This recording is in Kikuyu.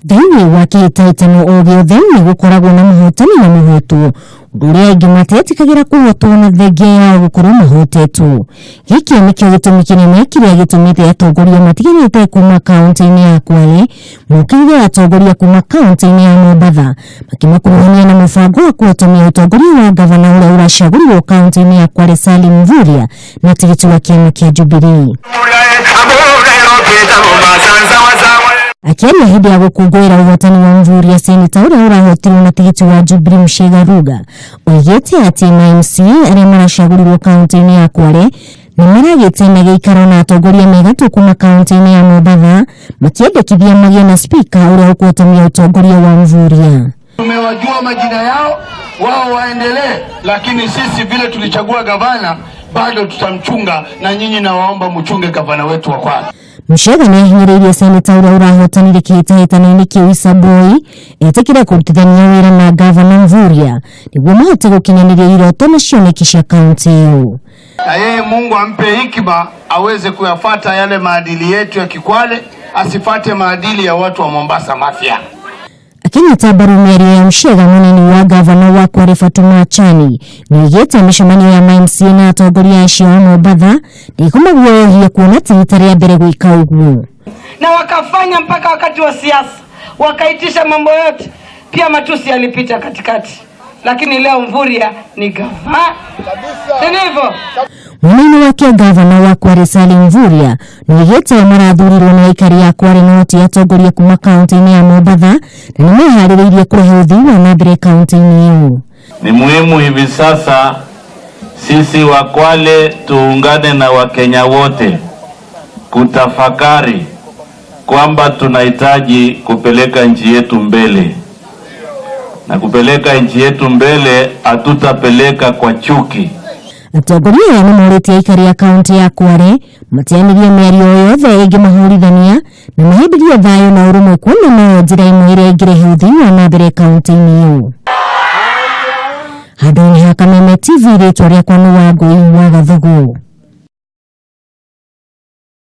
Thĩinĩ wa kĩhĩtahĩtano o gĩothe nĩ gũkoragwo na mũhotani na mũhotwo, ũndũ ũrĩa aingĩ matetĩkagĩra kũhotwo na thengia yao gũkorwo mahotetwo. Gĩkĩ nĩkĩo gĩtũmi kĩnene kĩrĩa gĩtũmĩte atongoria matiganĩte kuma kaunti-inĩ ya Kwale mokĩrĩre atongoria kuma kaunti-inĩ ya Mombatha makĩmakuruhania na mũbango wa kũhotomia ũtongoria wa gavana ũrĩa ũracagũrirwo kaunti-inĩ ya Kwale Salim Mvurya na tigiti wa kĩama kĩa Jubilee. Akĩaria hĩndĩ ya gũkũngũĩra ũhotani wa Mvurya, seneta ũrĩa ũrahotirwo na tigiti wa Jubilee Muchega Ruga oigĩte atĩ ma MCA arĩa maracagũrirwo kaunti-inĩ ya Kwale nĩ maragĩte na gĩikaro na atongoria megatũ kuma kaunti-inĩ ya Mombatha makĩendekithia magĩe na spika ũrĩa ũkũhotomia ũtongoria wa Mvurya. Tumewajua majina yao, wao waendelee, lakini sisi vile tulichagua gavana bado tutamchunga, na nyinyi nawaomba mchunge gavana wetu wa Kwale. Muchega nĩ ahinyĩrĩirie seneta ũrĩa ũrahotanire kĩhĩtahĩtano-inĩ kĩu Issa Boy etĩkĩre kũrutithania wĩra na gavana Mvurya nĩguo mahote gũkinyanĩria iroto na cioneki cia kaunti ĩyo. Na yeye Mungu ampe hikima aweze kuyafata yale maadili yetu ya Kikwale, asifate maadili ya watu wa Mombasa Mafia. Akĩnyita mbaru mĩario ya Muchega, mũnini wa gavana wa Kwale Fatuma Achani nĩoigĩte mĩcemanio ya ma MCA na atongoria acio a Mombatha ndĩkũmaguoyohia kuona ti rita rĩa mbere gwĩka ũguo. Na wakafanya mpaka wakati wa siasa wakaitisha mambo yote, pia matusi yalipita katikati, lakini leo Mvurya ni gavana, si ndivyo? Mwena-inĩ wake, gavana wa Kwale Salim Mvurya nĩoigĩte marathurirwo nĩ aikari a Kwale no ti atongoria kuma kaunti-inĩ ya Mombatha na nĩ meharĩrĩirie kũrehe ũthii wa na mbere kaunti-inĩ ĩyo. Ni muhimu hivi sasa sisi wa Kwale tuungane na Wakenya wote kutafakari kwamba tunahitaji kupeleka nchi yetu mbele, na kupeleka nchi yetu mbele hatutapeleka kwa chuki. Atongoria aya nĩ morĩtie aikari a kaunti ya Kwale mateanĩrie mĩario o yothe ĩngĩmahũrithania na mahĩmbĩrie thayũ na ũrũmwe kuona noyo njĩra ĩmwe ĩrĩa ĩngĩrehe ũthii wa na mbere kaunti-inĩ ĩyo. Handũ-inĩ ha Kameme TV, rĩtwa rĩakwa nĩ Wangũi wa Gathugu.